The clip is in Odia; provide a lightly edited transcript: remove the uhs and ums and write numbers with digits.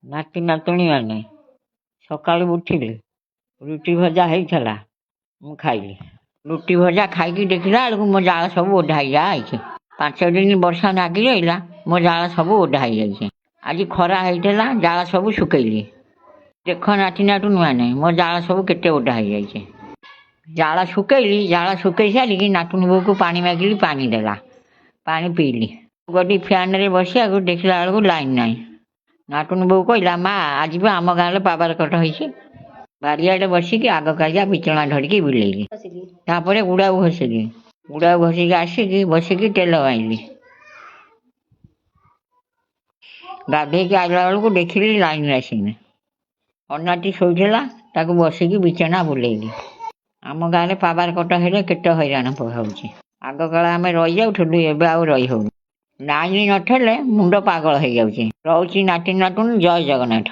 ନାତି ନାତୁଣୀମାନେ ସକାଳୁ ଉଠିଲି, ରୁଟି ଭଜା ହେଇଥିଲା, ମୁଁ ଖାଇଲି। ରୁଟି ଭଜା ଖାଇକି ଦେଖିଲା ବେଳକୁ ମୋ ଜାଳ ସବୁ ଓଦା ହେଇଯାଇଛି। 5 ଦିନ ବର୍ଷା ଲାଗି ରହିଲା, ମୋ ଜାଳ ସବୁ ଓଦା ହେଇଯାଇଛି। ଆଜି ଖରା ହେଇଥିଲା, ଜାଳ ସବୁ ଶୁଖେଇଲି। ଦେଖ ନାତି ନାତୁଣୀମାନେ, ମୋ ଜାଳ ସବୁ କେତେ ଓଦା ହେଇଯାଇଛି। ଜାଳ ଶୁଖେଇଲି, ଜାଳ ଶୁଖେଇ ସାରିକି ନାତୁଣୀ ବୋହୂକୁ ପାଣି ମାଗିଲି, ପାଣି ଦେଲା, ପାଣି ପିଇଲି। ଗଲି ଫ୍ୟାନ୍ରେ ବସିବାକୁ, ଦେଖିଲା ବେଳକୁ ଲାଇନ୍ ନାହିଁ। ନାତୁଣୀ ବୋହୂ କହିଲା, ମା ଆଜି ବି ଆମ ଗାଁରେ ପାୱାର କଟ୍ ହେଇଛି। ବାରିଆଡ଼େ ବସିକି ଆଗ କାଳିଆ ବିଛଣା ଧରିକି ବୁଲେଇଲି। ତାପରେ ଗୁଡ଼ାକୁ ଘଷିଲି, ଗୁଡ଼ାକୁ ଘଷିକି ଆସିକି ବସିକି ତେଲ ମାଇଲି। ଗାଧେଇକି ଆଇଲା ବେଳକୁ ଦେଖିଲି ଲାଇନ୍ ଆସିନି। ଅନାଟି ଶୋଇଥିଲା, ତାକୁ ବସିକି ବିଛଣା ବୁଲେଇଲି। ଆମ ଗାଁରେ ପାୱାର କଟ୍ ହେଲେ କେତେ ହଇରାଣ ହେଉଛି। ଆଗକାଳେ ଆମେ ରହିଯାଉଥିଲୁ, ଏବେ ଆଉ ରହି ହେଉନି। ଲାଇନ୍ ନଥିଲେ ମୁଣ୍ଡ ପାଗଳ ହେଇଯାଉଛି। ରହୁଛି ନାତି ନାତୁଣୀ, ଜୟ ଜଗନ୍ନାଥ।